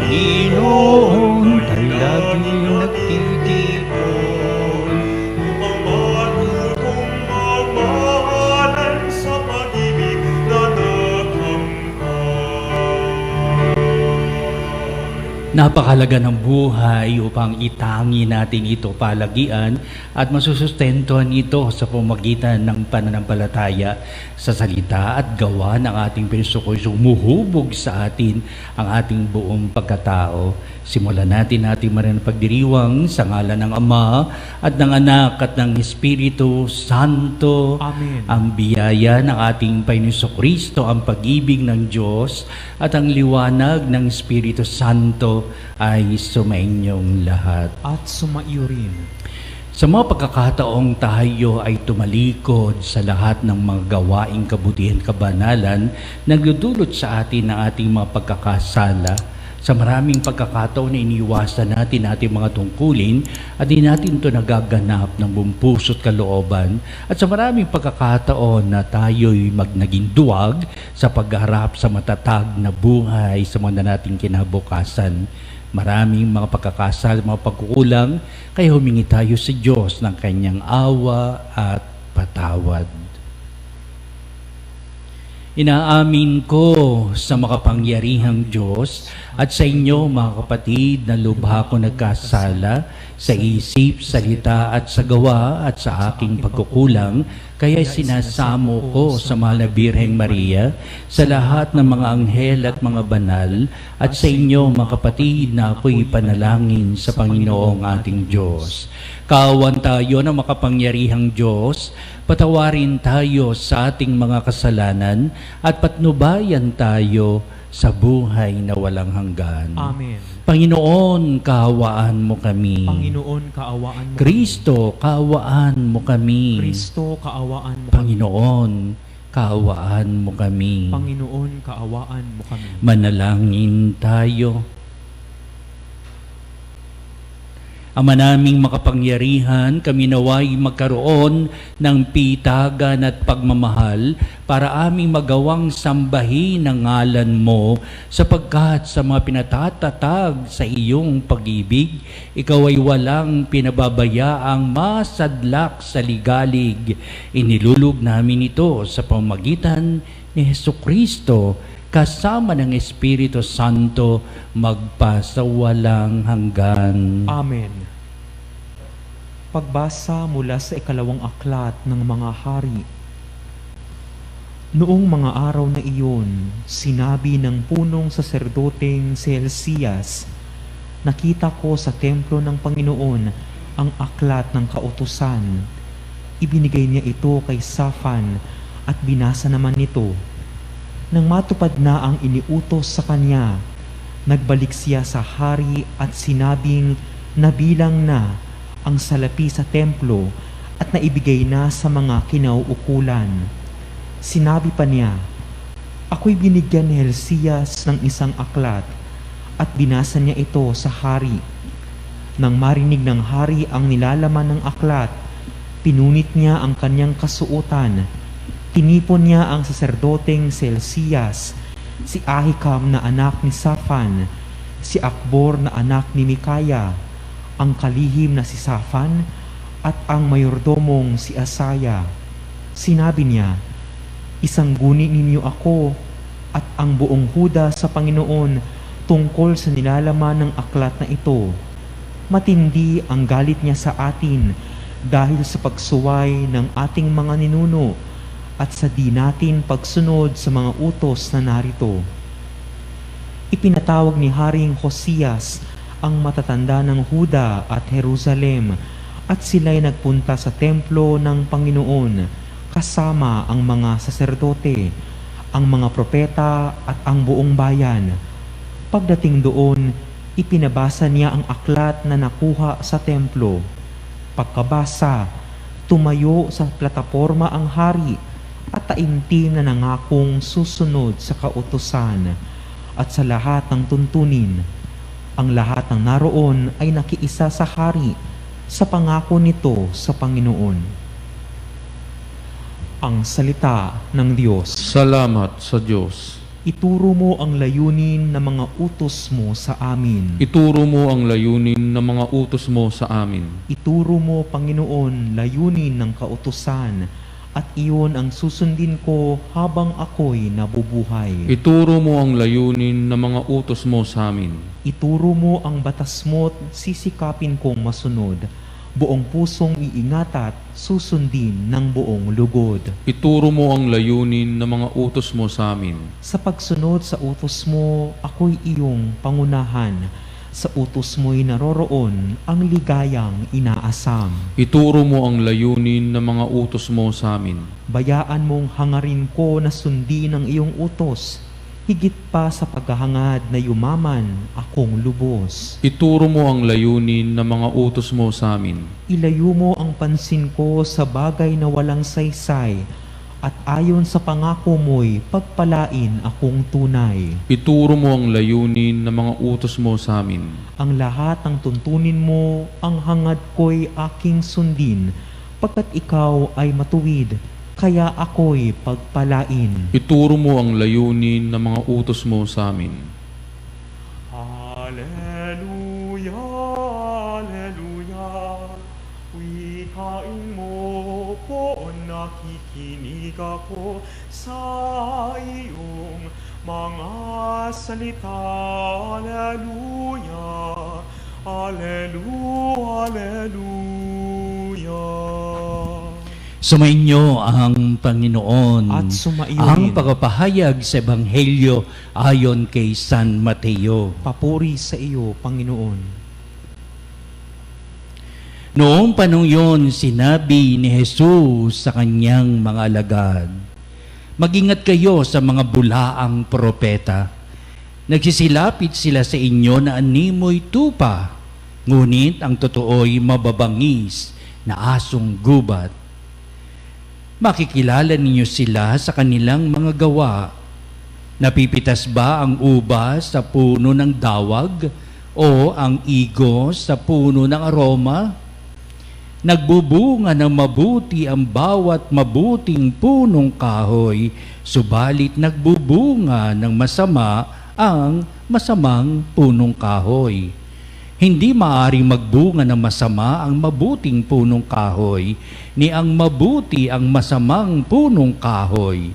Panginoon, tayo laging nagtitipon upang matutong magmahalan sa pag-ibig na nakamtan. Napakahalaga ng buhay upang itangi natin ito palagian at masusustentuhan ito sa pamamagitan ng pananampalataya sa salita at gawa ng ating Panginoon. Humuhubog sa atin ang ating buong pagkatao. Simulan natin ating marian na pagdiriwang sa ngalan ng Ama at ng Anak at ng Espiritu Santo. Amen. Ang biyaya ng ating Panginoon Kristo, ang pag-ibig ng Diyos at ang liwanag ng Espiritu Santo ay sumainyong lahat. At sumaiyo rin. Sa mga pagkakataong tayo ay tumalikod sa lahat ng mga gawaing kabutihan, kabanalan, nagdudulot sa atin ng ating mga pagkakasala, sa maraming pagkakataon na iniwasan natin ating mga tungkulin at di natin ito nagaganap ng buong puso't kalooban, at sa maraming pagkakataon na tayo'y naging duwag sa pagharap sa matatag na buhay sa mga nating kinabukasan. Maraming mga pagkakasala, mga pagkukulang, kaya humingi tayo sa Diyos ng kanyang awa at patawad. Inaamin ko sa makapangyarihang Diyos at sa inyo, mga kapatid, na lubha akong nagkasala sa isip, salita at sa gawa at sa aking pagkukulang, kaya sinasamo ko sa Mahal na Birheng Maria, sa lahat ng mga anghel at mga banal, at sa inyo, mga kapatid, na ako'y panalangin sa Panginoong ating Diyos. Kaawaan tayo ng makapangyarihang Diyos, patawarin tayo sa ating mga kasalanan at patnubayan tayo sa buhay na walang hanggan. Amen. Panginoon, kaawaan mo kami. Panginoon, kaawaan mo Kristo, kaawaan mo kami. kami. Kristo, kaawaan mo kami. Panginoon, kaawaan mo kami. Panginoon, kaawaan mo kami. Manalangin tayo. Ama naming makapangyarihan, kami naway magkaroon ng pitagan at pagmamahal para aming magawang sambahin ang ngalan mo, sapagkat sa mga pinatatatag sa iyong pag-ibig, ikaw ay walang pinababayaang masadlak sa ligalig. Inilulog namin ito sa pamamagitan ni Hesukristo, kasama ng Espiritu Santo, magpasawalang hanggan. Amen. Pagbasa mula sa ikalawang aklat ng mga hari. Noong mga araw na iyon, sinabi ng punong saserdoteng si Helcias, "Nakita ko sa templo ng Panginoon ang aklat ng kautusan." Ibinigay niya ito kay Safan at binasa naman nito. Nang matupad na ang iniutos sa kanya, nagbalik siya sa hari at sinabing nabilang na ang salapi sa templo at naibigay na sa mga kinauukulan. Sinabi pa niya, "Ako'y binigyan ni Helcias ng isang aklat," at binasa niya ito sa hari. Nang marinig ng hari ang nilalaman ng aklat, pinunit niya ang kanyang kasuotan. Tinipon niya ang saserdoteng si Helcias, si Ahikam na anak ni Safan, si Akbor na anak ni Mikaya, ang kalihim na si Safan, at ang mayordomong si Asaya. Sinabi niya, "Isangguni ninyo ako at ang buong Huda sa Panginoon tungkol sa nilalaman ng aklat na ito. Matindi ang galit niya sa atin dahil sa pagsuway ng ating mga ninuno at sa di natin pagsunod sa mga utos na narito." Ipinatawag ni Haring Josias ang matatanda ng Huda at Jerusalem at sila'y nagpunta sa templo ng Panginoon kasama ang mga saserdote, ang mga propeta at ang buong bayan. Pagdating doon, ipinabasa niya ang aklat na nakuha sa templo. Pagkabasa, tumayo sa plataporma ang hari at taimtim na nangakong susunod sa kautusan at sa lahat ng tuntunin. Ang lahat ng naroon ay nakiisa sa hari sa pangako nito sa Panginoon. Ang salita ng Diyos. Salamat sa Diyos. Ituro mo ang layunin ng mga utos mo sa amin. Ituro mo ang layunin ng mga utos mo sa amin. Ituro mo, Panginoon, layunin ng kautusan, at iyon ang susundin ko habang ako'y nabubuhay. Ituro mo ang layunin ng mga utos mo sa amin. Ituro mo ang batas mo't sisikapin kong masunod. Buong pusong iingat at susundin ng buong lugod. Ituro mo ang layunin ng mga utos mo sa amin. Sa pagsunod sa utos mo, ako'y iyong pangunahan. Sa utos mo'y naroroon ang ligayang inaasam. Ituro mo ang layunin ng mga utos mo sa amin. Bayaan mong hangarin ko na sundin ang iyong utos, higit pa sa paghahangad na yumaman akong lubos. Ituro mo ang layunin ng mga utos mo sa amin. Ilayo mo ang pansin ko sa bagay na walang saysay, at ayon sa pangako mo'y pagpalain akong tunay. Ituro mo ang layunin ng mga utos mo sa amin. Ang lahat ng tuntunin mo, ang hangad ko'y aking sundin, pagkat ikaw ay matuwid, kaya ako'y pagpalain. Ituro mo ang layunin ng mga utos mo sa amin. Alleluia, Alleluia. Wikain mo po, nakikinig ako sa iyong mga salita. Alleluia, Alleluia, Alleluia. Sumainyo ang Panginoon. At sumaiyo Ang rin. pagpapahayag sa Ebanghelyo ayon kay San Mateo. Papuri sa iyo, Panginoon. Noong panahong 'yon, sinabi ni Jesus sa kanyang mga alagad, "Mag-ingat kayo sa mga bulaang propeta. Nagsisilapit sila sa inyo na animoy tupa, ngunit ang totoo'y mababangis na asong gubat. Makikilala ninyo sila sa kanilang mga gawa. Napipitas ba ang ubas sa puno ng dawag o ang igos sa puno ng aroma? Nagbubunga ng mabuti ang bawat mabuting punong kahoy, subalit nagbubunga ng masama ang masamang punong kahoy. Hindi maaring magbunga ng masama ang mabuting punong kahoy, ni ang mabuti ang masamang punong kahoy.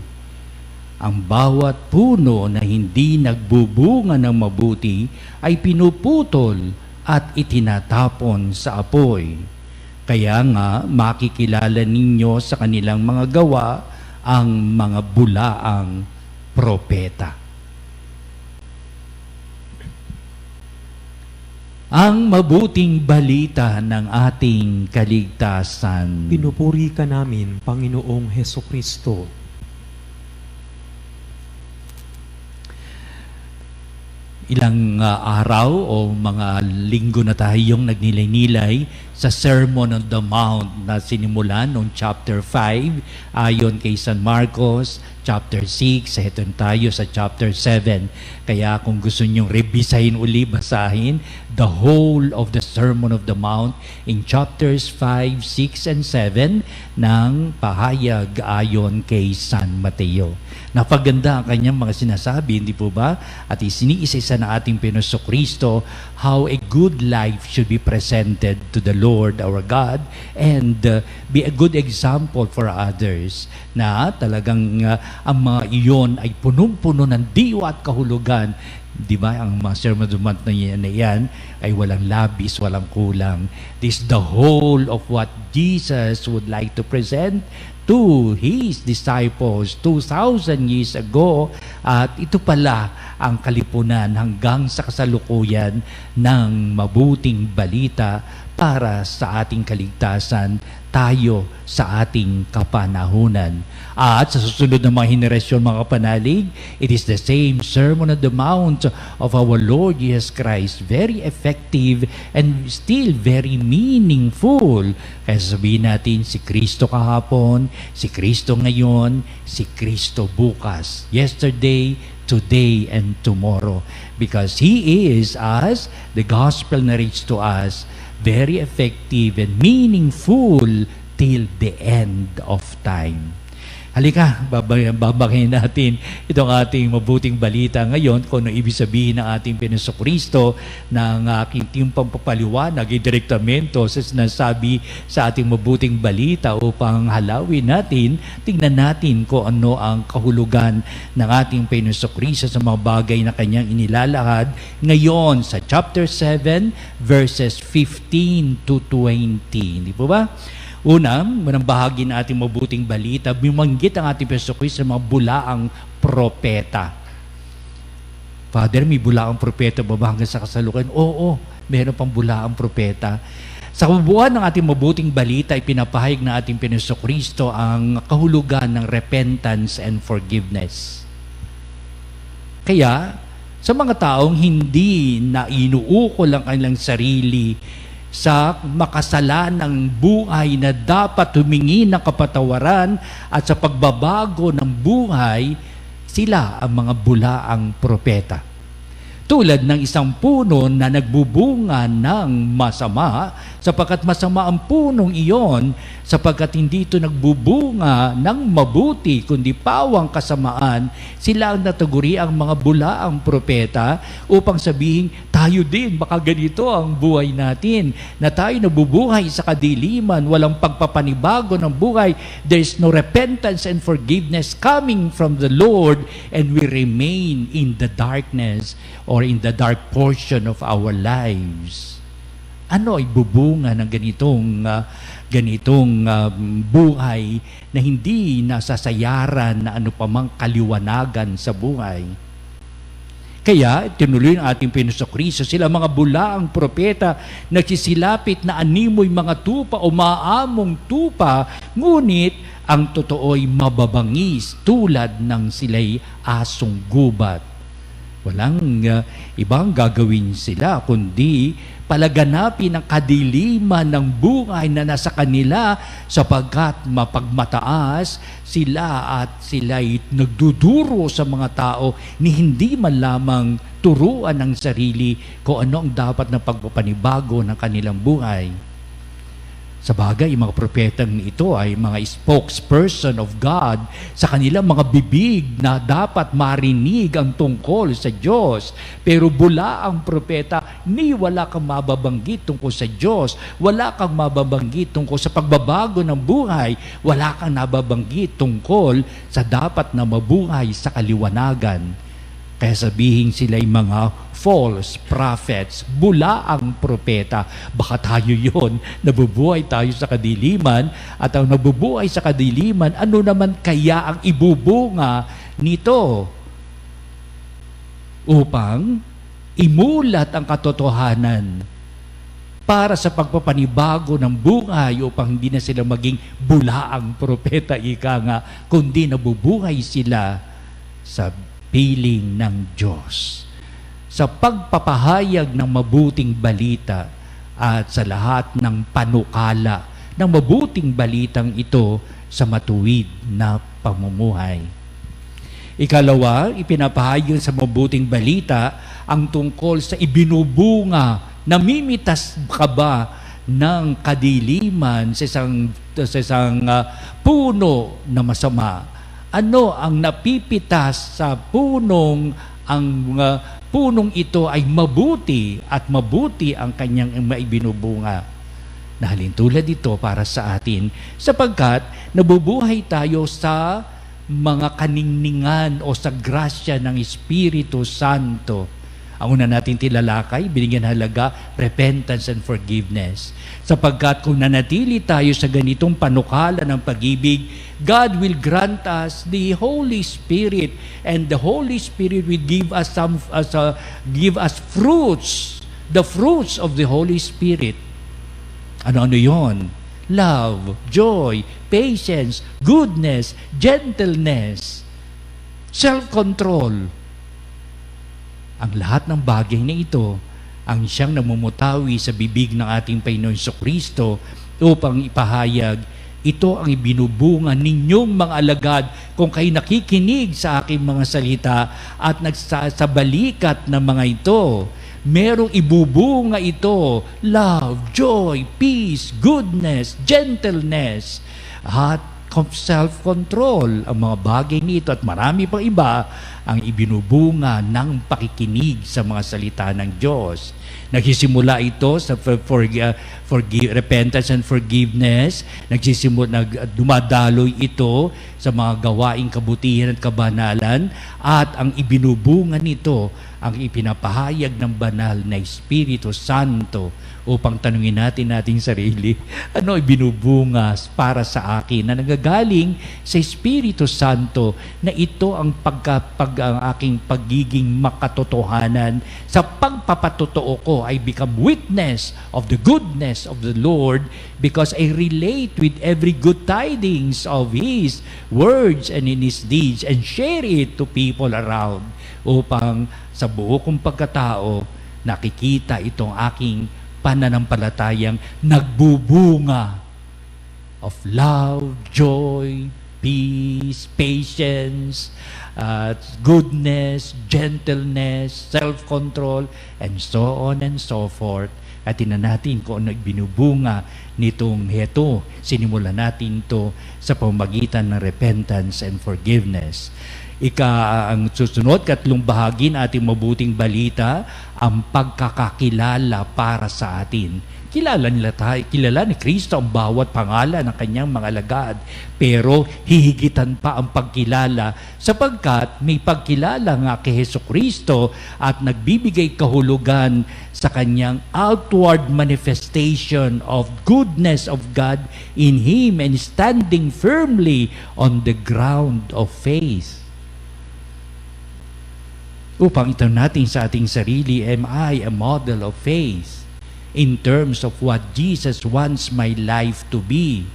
Ang bawat puno na hindi nagbubunga ng mabuti ay pinuputol at itinatapon sa apoy. Kaya nga makikilala ninyo sa kanilang mga gawa ang mga bulaang propeta." Ang mabuting balita ng ating kaligtasan. Pinupuri ka namin, Panginoong Hesukristo. Ilang araw o mga linggo na tayong nagnilay-nilay sa Sermon on the Mount na sinimulan noong chapter 5 ayon kay San Marcos, chapter 6, heto tayo sa chapter 7. Kaya kung gusto nyong revisahin uli, basahin the whole of the Sermon of the Mount in chapters 5, 6, and 7 ng pahayag ayon kay San Mateo. Napaganda ang kanyang mga sinasabi, hindi po ba? At isiniisa-isa ng ating Panginoon Kristo how a good life should be presented to the Lord our God and be a good example for others, na talagang ang mga iyon ay punong-puno ng diwa at kahulugan. Di ba? Ang mga Sermon on the Mount na yan ay walang labis, walang kulang. This is the whole of what Jesus would like to present to His disciples 2,000 years ago. At ito pala ang kalipunan hanggang sa kasalukuyan ng mabuting balita para sa ating kaligtasan, tayo sa ating kapanahunan. At sa susunod na mga henerasyon, mga kapanalig, it is the same Sermon on the Mount of our Lord Jesus Christ. Very effective and still very meaningful. Kaya sabihin natin, si Kristo kahapon, si Kristo ngayon, si Kristo bukas. Yesterday, today, and tomorrow. Because He is, as the gospel narrates to us, very effective and meaningful till the end of time. Halika, babangin natin itong ating mabuting balita ngayon kung ano ibig sabihin ng ating Panginoon Kristo ng aking timpang papaliwanag ay direktamento sa sinasabi sa ating mabuting balita upang halawin natin, tingnan natin kung ano ang kahulugan ng ating Panginoon Kristo sa mga bagay na kanyang inilalahad ngayon sa chapter 7 verses 15 to 20. Hindi po ba? Una, unang bahagi ng ating mabuting balita, bimanggit ang ating Panginoon Kristo sa mga bulaang propeta. Father, may bulaang propeta ba ba hanggang sa kasalukuyan? Oo, meron pang bulaang propeta. Sa kabuuan ng ating mabuting balita, ipinapahayag ng ating Panginoon Kristo ang kahulugan ng repentance and forgiveness. Kaya, sa mga taong hindi na inuukol ang kanilang sarili sa makasalanang buhay na dapat humingi ng kapatawaran at sa pagbabago ng buhay, sila ang mga bulaang propeta. Tulad ng isang puno na nagbubunga ng masama, sapagkat masama ang punong iyon, sapagkat hindi ito nagbubunga ng mabuti, kundi pawang kasamaan, sila ang nataguri ang mga bulaang propeta upang sabihin, tayo din, baka ganito ang buhay natin, na tayo nabubuhay sa kadiliman, walang pagpapanibago ng buhay, there is no repentance and forgiveness coming from the Lord, and we remain in the darkness or in the dark portion of our lives. Ano ay bubunga ng ganitong buhay na hindi nasasayaran na ano pa mang kaliwanagan sa buhay? Kaya tinuloy ng ating Panginoon Kristo, sila mga bulaang propeta, nagsisilapit na animoy mga tupa o maamong tupa, ngunit ang totoo'y mababangis tulad ng sila'y asong gubat. Walang ibang gagawin sila kundi palaganapin ang kadiliman ng buhay na nasa kanila sapagkat mapagmataas sila at sila'y nagduduro sa mga tao ni hindi man lamang turuan ang sarili kung ano ang dapat na pagpapanibago ng kanilang buhay. Sa bagay, yung mga propetang ito ay mga spokesperson of God sa kanilang mga bibig na dapat marinig ang tungkol sa Diyos. Pero bula ang propeta, ni wala kang mababanggit tungkol sa Diyos, wala kang mababanggit tungkol sa pagbabago ng buhay, wala kang nababanggit tungkol sa dapat na mabuhay sa kaliwanagan. Kaya sabihin sila'y mga false prophets, bula ang propeta. Baka tayo yon, nabubuhay tayo sa kadiliman, at ang nabubuhay sa kadiliman, ano naman kaya ang ibubunga nito? Upang imulat ang katotohanan para sa pagpapanibago ng buhay upang hindi na sila maging bulaang propeta, ika nga, kundi nabubuhay sila sa piling ng Diyos, sa pagpapahayag ng mabuting balita at sa lahat ng panukala ng mabuting balitang ito sa matuwid na pamumuhay. Ikalawa, ipinapahayag sa mabuting balita ang tungkol sa ibinubunga. Namimitas ka ba ng kadiliman sa isang puno na masama? Ano ang napipitas sa punong ang punong ito ay mabuti at mabuti ang kanyang maibinubunga? Na halintulad ito para sa atin sapagkat nabubuhay tayo sa mga kaningningan o sa grasya ng Espiritu Santo. Ang una natin tilalakay, binigyan halaga, repentance and forgiveness. Sapagkat kung nanatili tayo sa ganitong panukala ng pag-ibig, God will grant us the Holy Spirit, and the Holy Spirit will give us fruits, the fruits of the Holy Spirit. Ano-ano yon? Love, joy, patience, goodness, gentleness, self-control. Ang lahat ng bagay na ito ang siyang namumutawi sa bibig ng ating Panginoon Kristo upang ipahayag, ito ang ibinubunga ninyong mga alagad kung kayo nakikinig sa aking mga salita at nagsasabalikat ng mga ito. Merong ibubunga ito, love, joy, peace, goodness, gentleness, at self-control. Ang mga bagay nito at marami pang iba ang ibinubunga ng pakikinig sa mga salita ng Diyos. Nagsisimula ito sa repentance and forgiveness. Dumadaloy ito sa mga gawaing kabutihan at kabanalan, at ang ibinubunga nito ang ipinapahayag ng banal na Espiritu Santo upang tanungin natin ating sarili, ano ibinubunga para sa akin na nanggagaling sa Espiritu Santo, na ito ang ang aking pagiging makatotohanan sa pagpapatotoo ko. I become witness of the goodness of the Lord because I relate with every good tidings of His words and in His deeds and share it to people around, upang sa buo kong pagkatao nakikita itong aking pananampalatayang nagbubunga of love, joy, peace, patience, goodness, gentleness, self-control, and so on and so forth. At tingnan natin kung ano binubunga nitong heto. Sinimulan natin ito sa pamamagitan ng repentance and forgiveness. Ang susunod, katlong bahagi ng ating mabuting balita, ang pagkakakilala para sa atin. Kilala nila tayo, kilala ni Kristo ang bawat pangalan ng kanyang mga alagad. Pero hihigitan pa ang pagkilala sapagkat may pagkilala nga kay Heso Kristo at nagbibigay kahulugan sa kanyang outward manifestation of goodness of God in Him and standing firmly on the ground of faith. Upang ito natin sa ating sarili, am I a model of faith in terms of what Jesus wants my life to be?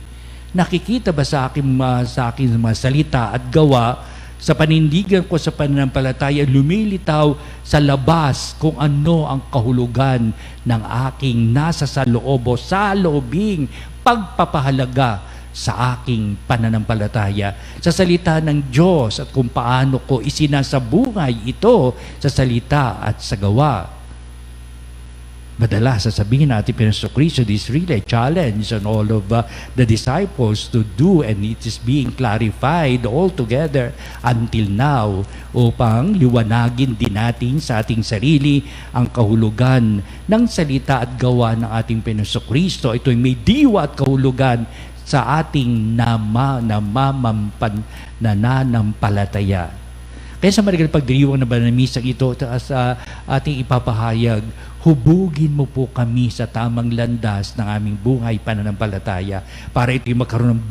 Nakikita ba sa aking mga salita at gawa, sa panindigan ko sa pananampalataya, lumilitaw sa labas kung ano ang kahulugan ng aking nasa sa loob o sa loobing pagpapahalaga sa aking pananampalataya, sa salita ng Diyos at kung paano ko isinasabuhay ito sa salita at sa gawa. Madalas sasabihin natin, Panginoon Kristo, this is really a challenge on all of the disciples to do, and it is being clarified all together until now upang liwanagin din natin sa ating sarili ang kahulugan ng salita at gawa ng ating Panginoon Kristo. Ito'y may diwa at kahulugan sa ating nananampalataya. Kaya sa marigal pagdiriwang na banal na misang ito sa ating ipapahayag, hubugin mo po kami sa tamang landas ng aming buhay pananampalataya para ito'y magkaroon ng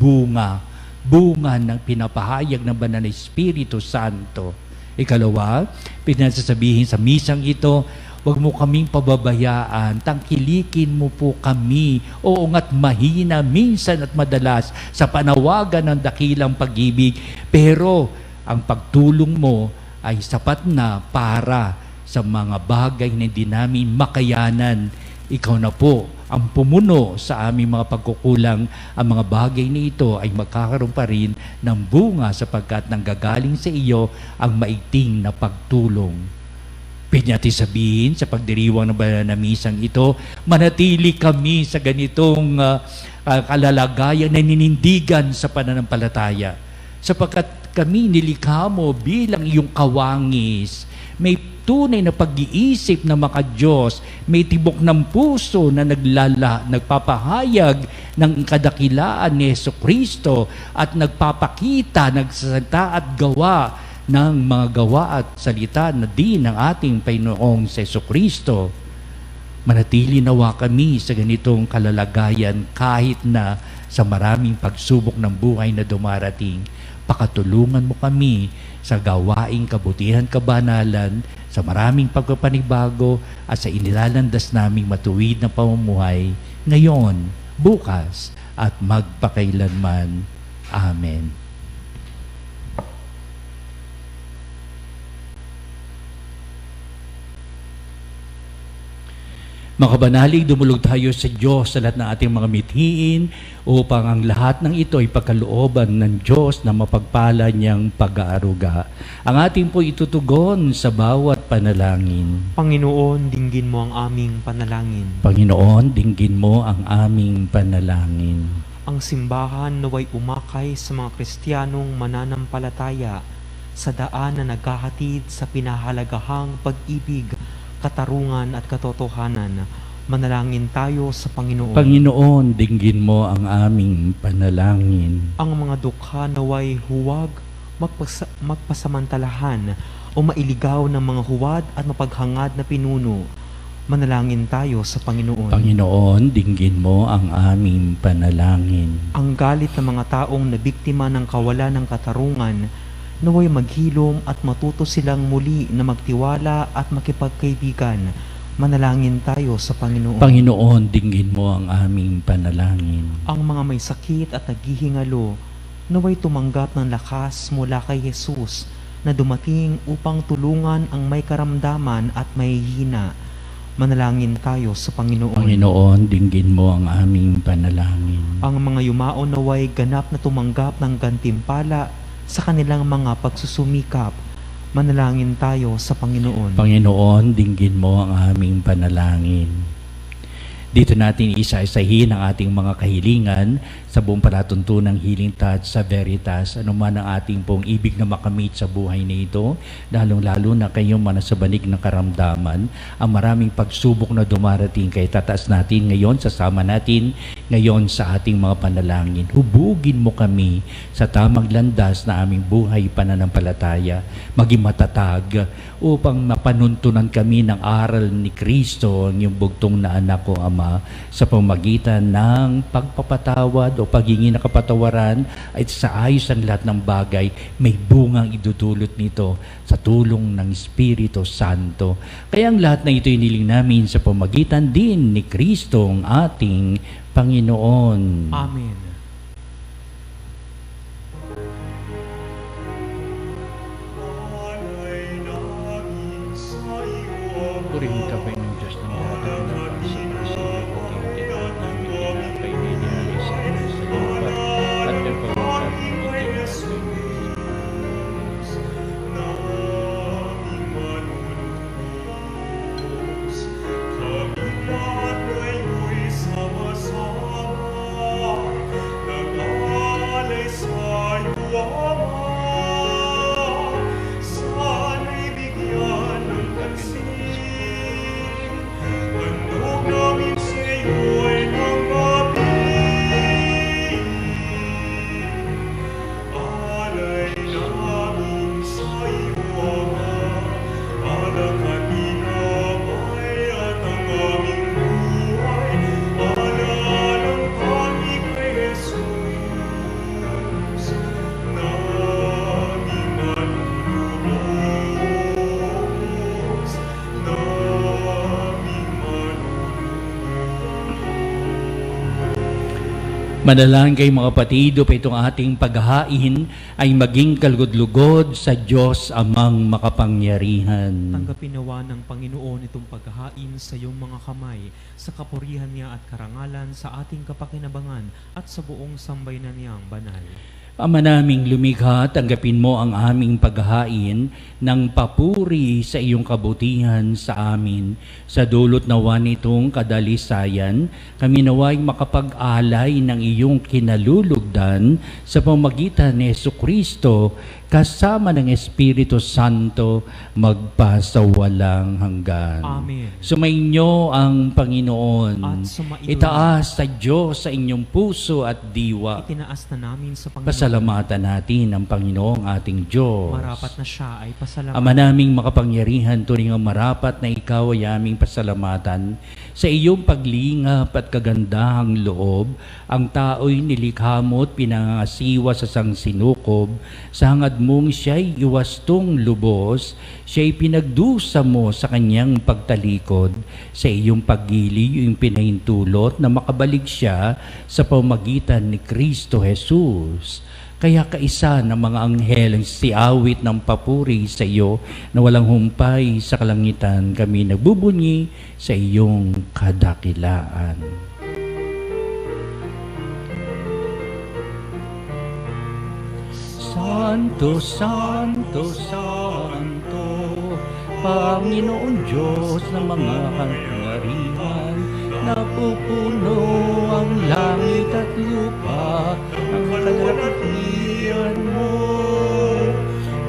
bunga ng pinapahayag ng Banal na Espiritu Santo. Ikalawa, pinasasabihin sa misang ito, huwag mo kaming pababayaan, tangkilikin mo po kami, oo nga't mahina minsan at madalas sa panawagan ng dakilang pag-ibig, pero ang pagtulong mo ay sapat na para sa mga bagay na hindi namin makayanan. Ikaw na po ang pumuno sa aming mga pagkukulang. Ang mga bagay na ito ay magkakaroon pa rin ng bunga sapagkat nanggagaling sa iyo ang maigting na pagtulong. Pwede natin sabihin sa pagdiriwang ng banal na misang ito, manatili kami sa ganitong kalalagayan na ninindigan sa pananampalataya. Sapagkat kami nilikha mo bilang iyong kawangis, may tunay na pag-iisip na makadiyos, may tibok ng puso na nagpapahayag ng kadakilaan ni Heso Kristo at nagpapakita, nagsasalita at gawa ng mga gawa at salita na din ng ating Panginoong Heso Kristo. Manatili nawa kami sa ganitong kalalagayan kahit na sa maraming pagsubok ng buhay na dumarating. Pakatulungan mo kami sa gawaing kabutihan kabanalan, sa maraming pagpapanibago at sa inilalandas naming matuwid na pamumuhay ngayon, bukas at magpakailanman. Amen. Mga kabanalig, dumulog tayo sa Diyos sa lahat ng ating mga mithiin upang ang lahat ng ito ay pagkalooban ng Diyos na mapagpala niyang pag-aaruga. Ang ating po itutugon sa bawat panalangin. Panginoon, dinggin mo ang aming panalangin. Panginoon, dinggin mo ang aming panalangin. Ang simbahan naway umakay sa mga Kristiyanong mananampalataya sa daan na naghahatid sa pinahalagahang pag-ibig, katarungan at katotohanan. Manalangin tayo sa Panginoon. Panginoon, dinggin mo ang aming panalangin. Ang mga dukha naway huwag magpasamantalahan o mailigaw ng mga huwad at mapaghangad na pinuno. Manalangin tayo sa Panginoon. Panginoon, dinggin mo ang aming panalangin. Ang galit ng mga taong nabiktima ng kawalan ng katarungan, naway maghilom at matuto silang muli na magtiwala at makipagkaibigan. Manalangin tayo sa Panginoon. Panginoon, dinggin mo ang aming panalangin. Ang mga may sakit at naghihingalo, naway tumanggap ng lakas mula kay Jesus na dumating upang tulungan ang may karamdaman at may hina. Manalangin tayo sa Panginoon. Panginoon, dinggin mo ang aming panalangin. Ang mga yumao naway ganap na tumanggap ng gantimpala sa kanilang mga pagsusumikap. Manalangin tayo sa Panginoon. Panginoon, dinggin mo ang aming panalangin. Dito natin isa-isahin ang ating mga kahilingan sa buong palatuntunang Healing Touch sa Veritas. Ano man ang ating pong ibig na makamit sa buhay na ito, lalong-lalo na kayong mga nasa banig ng karamdaman, ang maraming pagsubok na dumarating kay tataas natin ngayon, sasama natin ngayon sa ating mga panalangin. Hubugin mo kami sa tamang landas na aming buhay pananampalataya, maging matatag upang mapanuntunan kami ng aral ni Kristo, ang iyong bugtong na anak ko, Ama, sa pamagitan ng pagpapatawad o paghingi ng kapatawaran at sa ayos ang lahat ng bagay, may bungang idudulot nito sa tulong ng Espiritu Santo. Kaya ang lahat na ito iniling namin sa pamagitan din ni Kristo ang ating Panginoon. Amen. Purihin ka, Panginoon Diyos ng lahat ng Manalangin kayo mga kapatid upang itong ating paghahain ay maging kalugod-lugod sa Diyos Amang makapangyarihan. Tanggapin nawa ng Panginoon itong paghahain sa iyong mga kamay, sa kapurihan niya at karangalan, sa ating kapakinabangan at sa buong sambayanan niyang banal. Ama naming lumikha, tanggapin mo ang aming paghahain ng papuri sa iyong kabutihan sa amin. Sa dulot nawa nitong kadalisayan, kami naway makapag-alay ng iyong kinalulugdan sa pamamagitan ni Jesucristo, kasama ng Espiritu Santo, magpasawalang hanggan. Amen. Sumainyo ang Panginoon. At sumaiyo. Itaas sa Diyos sa inyong puso at diwa. Itinaas na namin sa Panginoon. Pasalamatan natin ang Panginoong ating Diyos. Marapat na siya ay pasalamatan. Ama naming makapangyarihan, tunay nga marapat na ikaw ay aming pasalamatan sa iyong paglingap at kagandahang loob. Ang tao'y nilikha mo at pinangasiwa sa sangsinukob, sa hangad mong siya'y iwastong lubos, siya'y pinagdusa mo sa kanyang pagtalikod, sa iyong paggiliw yung pinahintulot na makabalik siya sa pamamagitan ni Kristo Jesus. Kaya kaisa ng mga anghel ang siawit ng papuri sa iyo na walang humpay sa kalangitan, kami nagbubunyi sa iyong kadakilaan. Santo, Santo, Santo, Panginoon Diyos ng mga kapangyarihan, napupuno ang Buong langit at lupa ang kalalakatian mo.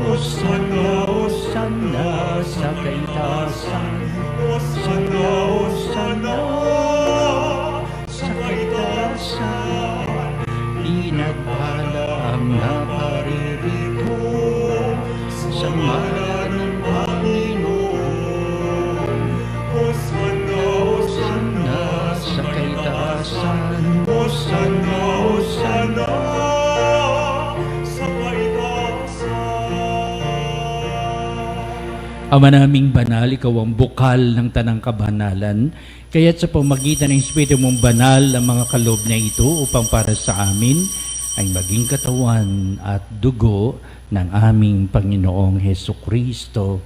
Hosana, Hosana sa kaitaasan. Hosana, Hosana sa kaitaasan. Pinagpala ang naparirito sa ngalan ng Panginoon. Hosana, Hosana sa kaitaasan. Hosana, Hosana sa kaitaasan. Ama naming banal, ikaw ang bukal ng tanang kabanalan. Kaya't sa pamagitan ng Espiritu mong banal ang mga kaloob na ito upang para sa amin ay maging katawan at dugo ng aming Panginoong Heso Kristo.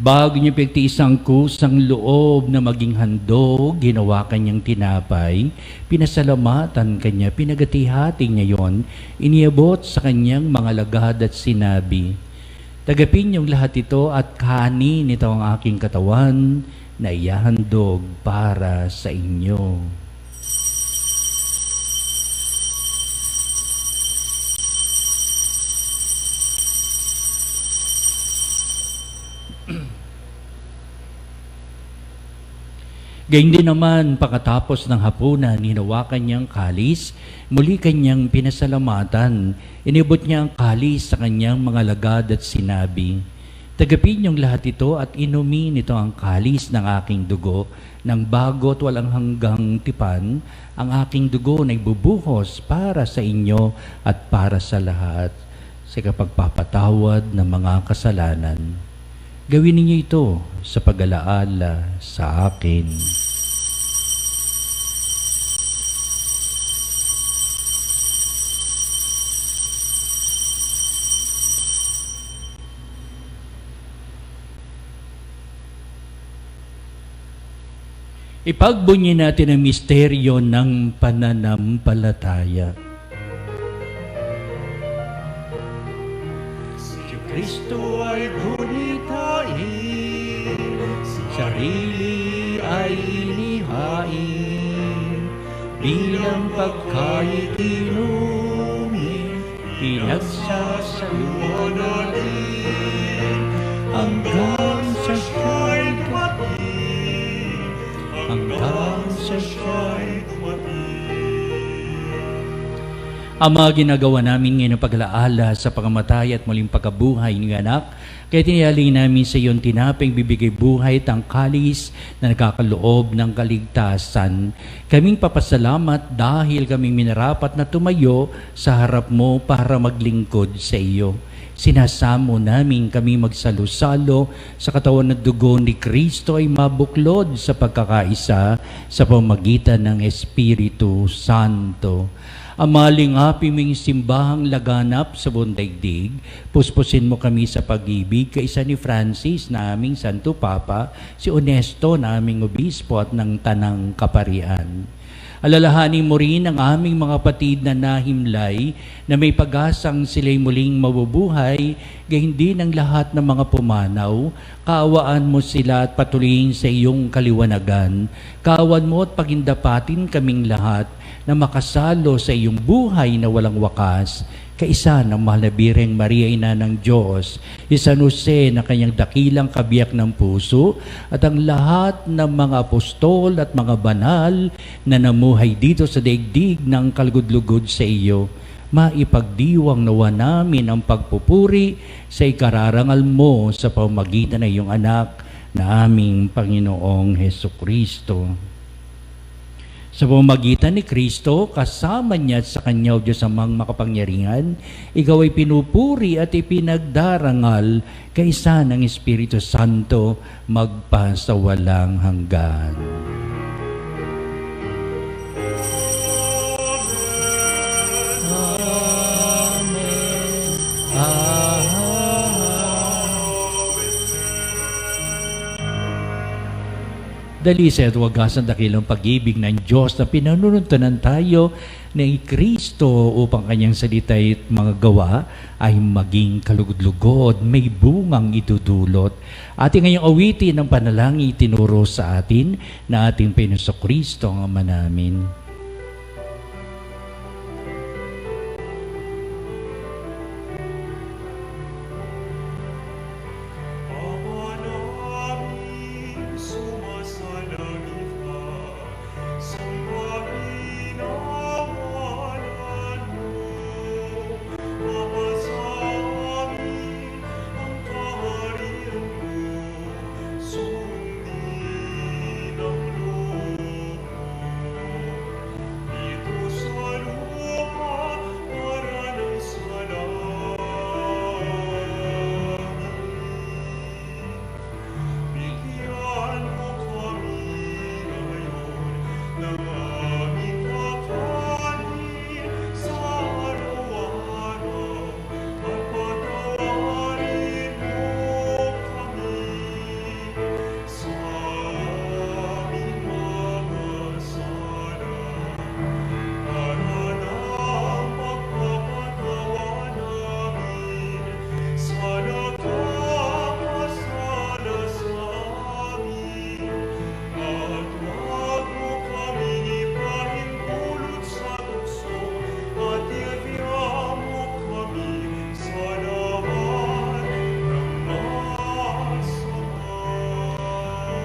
Bago niya pagtiis ang kusang loob na maging handog, ginawa kanyang tinapay, pinasalamatan kanya, pinagati-hati niya yon, iniabot sa kanyang mga lagad at sinabi, "Tagapin niyong lahat ito at kanin ito ang aking katawan na ihahandog para sa inyo." Gayun din naman, pagkatapos ng hapunan, hinawakan niyang kalis, muli kanyang pinasalamatan. Inibot niya ang kalis sa kanyang mga lagad at sinabi, "Tagapin niyong lahat ito at inumin ito ang kalis ng aking dugo, ng bago at walang hanggang tipan, ang aking dugo na ibubuhos para sa inyo at para sa lahat, sa kapagpapatawad ng mga kasalanan. Gawin ninyo ito sa pag-alaala sa akin." Ipagbunyi natin ang misteryo ng pananampalataya. Si Kristo ay gunitain, sarili ay inihain, bilang pagkaikinumin, pinagsasaluhan natin, hanggang sa siya'y dumating, hanggang sa siya'y dumating. Ama, ginagawa namin ngayon ang pag-alaala sa pagkamatay at muling pagkabuhay ng anak, kaya tinihaling namin sa iyong tinaping bibigay buhay at ang kalis na nagkakaloob ng kaligtasan. Kaming papasalamat dahil kaming minarapat na tumayo sa harap mo para maglingkod sa iyo. Sinasamo namin kami magsalo-salo sa katawan at dugo ni Kristo ay mabuklod sa pagkakaisa sa pamamagitan ng Espiritu Santo. Ama, lingapin mong simbahang laganap sa buong daigdig, puspusin mo kami sa pag-ibig kaisa ni Francis na aming Santo Papa, si Honesto na aming Obispo at ng Tanang Kaparian. Alalahanin mo rin ang aming mga kapatid na nahimlay na may pag-asang sila'y muling mabubuhay, gayon din ang lahat ng mga pumanaw. Kaawaan mo sila at patuloyin sa iyong kaliwanagan. Kaawaan mo at pagindapatin kaming lahat na makasalo sa iyong buhay na walang wakas. Kaisa ng mahal na Birheng Maria, Ina ng Diyos, si San Jose na kanyang dakilang kabiyak ng puso, at ang lahat ng mga apostol at mga banal na namuhay dito sa daigdig ng kalugod-lugod sa iyo. Maipagdiwang nawa namin ang pagpupuri sa ikararangal mo sa pamamagitan ng iyong anak na aming Panginoong Heso Kristo. Sa pamamagitan ni Kristo, kasama niya at sa kanya, O Diyos amang makapangyarihan, ikaw ay pinupuri at ipinagdarangal kaysa ng Espiritu Santo magpasawalang hanggan. Amen. Amen. Dalisay at wagas ang dakilang pag-ibig ng Diyos na pinanununtunan tayo ni Kristo upang kanyang salita at mga gawa ay maging kalugod-lugod, may bungang idudulot. Ating ngayong awitin ang panalangin itinuro sa atin na ating Panginoong Kristo ang Ama namin.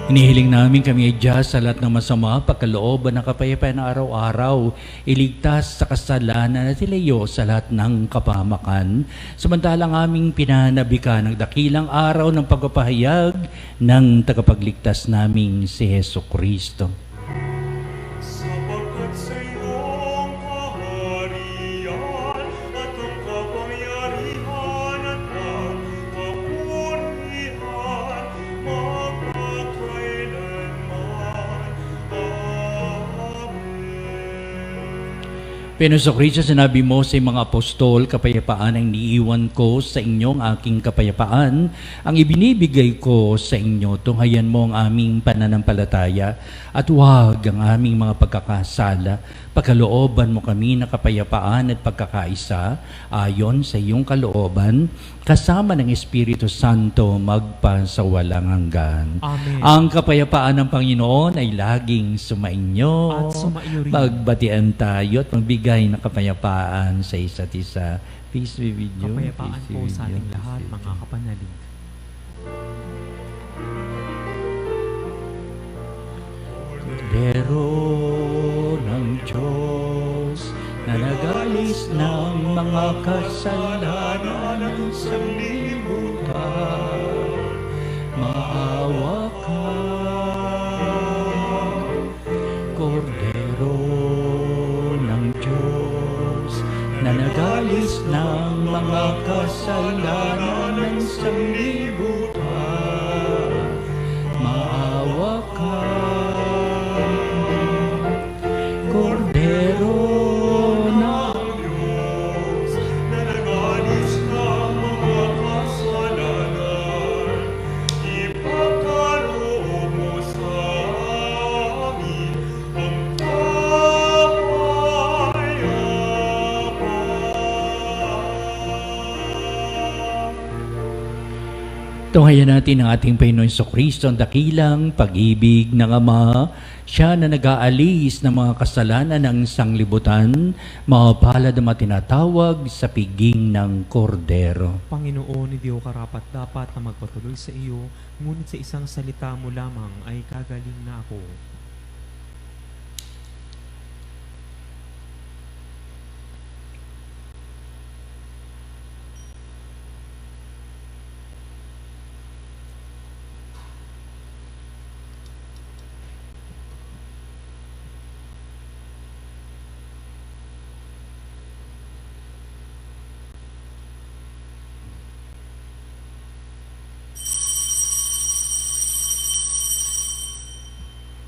Inihiling namin kami ay Diyos sa lahat ng masama, pagkalooban ng kapayapaan ng araw-araw, iligtas sa kasalanan at ilayo sa lahat ng kapahamakan. Samantalang aming pinanabikan ang dakilang araw ng pagpapahayag ng tagapagligtas naming si Heso Kristo. Sapagkat sa iyong kaharian at ang kapangyarihan at ang kapurihan magpakailanman. Amen. Pero sa Kristo, sinabi mo sa mga apostol, "Kapayapaan ang iniiwan ko sa inyo, ang aking kapayapaan ang ibinibigay ko sa inyo." Tunghayan mo ang aming pananampalataya at huwag ang aming mga pagkakasala. Pagkalooban mo kami ng kapayapaan at pagkakaisa ayon sa iyong kalooban, kasama ng Espiritu Santo magpasawalang hanggan. Amen. Ang kapayapaan ng Panginoon ay laging sumainyo. At sumaiyo rin. Magbatian tayo at magbigay ng kapayapaan sa isa't isa. Peace be with you. Kapayapaan Peace be po with sa you. ating lahat, Peace be with mga you. kapanalig. Kordero ng Diyos na nag-alis ng mga kasalanan ng sanlibutan, maawa ka. Kordero ng Diyos na nag-alis ng mga kasalanan ng sanlibutan, maawa ka. Kordero ng Diyos na nag-alis ng mga kasalanan, ipagkaloob mo sa amin ang kapayapaan. Tunghayan natin ang ating Panginoon Kristo, ang dakilang pag-ibig ng Ama, siya na nag-aalis ng mga kasalanan ng sanglibutan, mapalad ang mga tinatawag sa piging ng Kordero. Panginoon, hindi ako karapat dapat na magpatuloy sa iyo, ngunit sa isang salita mo lamang ay gagaling na ako.